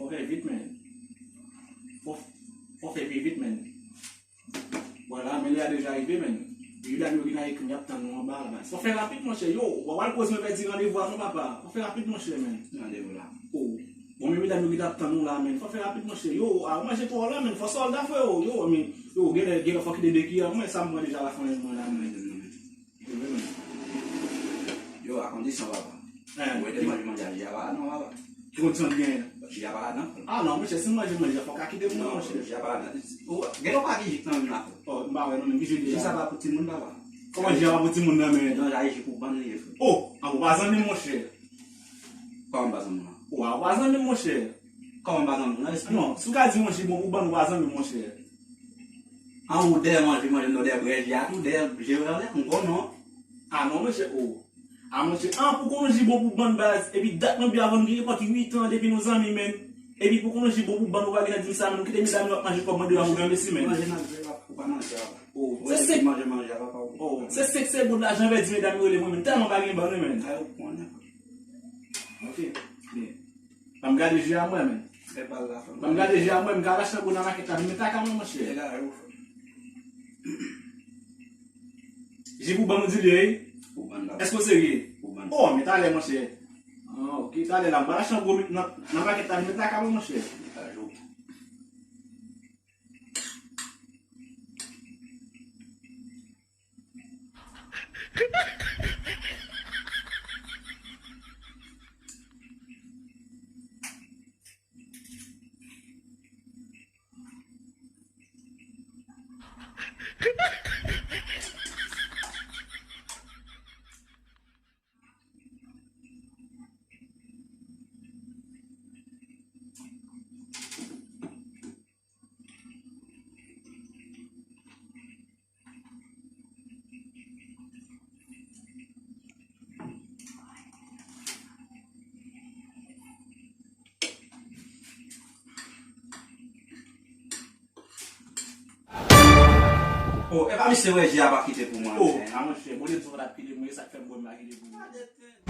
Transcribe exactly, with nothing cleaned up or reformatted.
Fò fè vit, men. Fò, fò fè pi vit, men. Vwala, men lè a deja rive, men. Medam yo gentan ekri, y ap tann nou anba la, baz. Fò fè rapid, monchè. Yo, w a pral koz mwen pèdi randevou a non, papa. Fò fè rapid, monchè, men. Randevou la. Oh. Bon, men medam yo gentan ap tann nou la, men. Fò fè rapid, monchè. Yo, a, w manje twò la, men. Fò sòlda, frè, yo. Yo, men. Yo, genlè, genlè fò kite de kiyè, mwen, sa m pran deja la, fann mwen la, men. Yo, a kondisyon, papa. Hein. Ou ede manje manje a, ji a pa la non, papa. Ki kondisyon l genyen? Ji a pa ladan. Ah non, monchè, si m manje manje, fò w ka kite m non, monchè. Ji a pa ladan. Ou gen lè w pa gen ji nan menm la. Oh, m pa wè non, men ki ji deja. Ji sa pa pou timoun, papa. Kòman ji a pa pou timoun nan, men? Non, sa e ji pou bann li ye, frè. Oh, an ou pa zanmi m, monchè. Kòman pa zanmi w? Oh, a ou pa zanmi m, monchè. Kòman pa zanmi w? Nan espri. Non, si w ka di yon ji bon pou bann, ou pa zanmi m, monchè. An ou dèyè manje, manje, nou dèyè bwè ji a tou, dèyè je w anlè, m konnen w. Ah non, monchè, oh. Ah, monchè, ah, pou konnen ji bon pou bann baz. Epi dat mwen byen avè w, nou gen nenpòt uit an depi nou zanmi, men. Epi pou konnen ji bon pou bann, ou pa gentan di m sa, men nou kite medam yo ap manje kòb mwen devan pou granmesi, men. Manje nan je, ou pa nan je, papa. Oh, se senk manje, manje, papa. Oh, se senk segonn lajan vèdi medam yo rele mwen, men tèlman pa gen bann, wi, men. Ay, ou konnen. Ok, byen. Ban m gade ji a mwen, men. Ban m gade ji a mwen, m ka al achte yon gwo nan makèt la, vin mete ak mwen, monchè. Ji pou bann ou di li ye, wi? Pou bann la. Èske w serye? Pou bann. Oh, men talè, monchè. Ah, ok, talè la, m pral achte yon gwo nan, nan makèt la, vin mete ak mwen, monchè. Mete ak mwen. Oh, e pa misye wè ji a pa kite pou mwen. Oh, a monchè, Bondye di w pa t ap kite mwen, e sa k fè m bwè m pa kite pou mwen.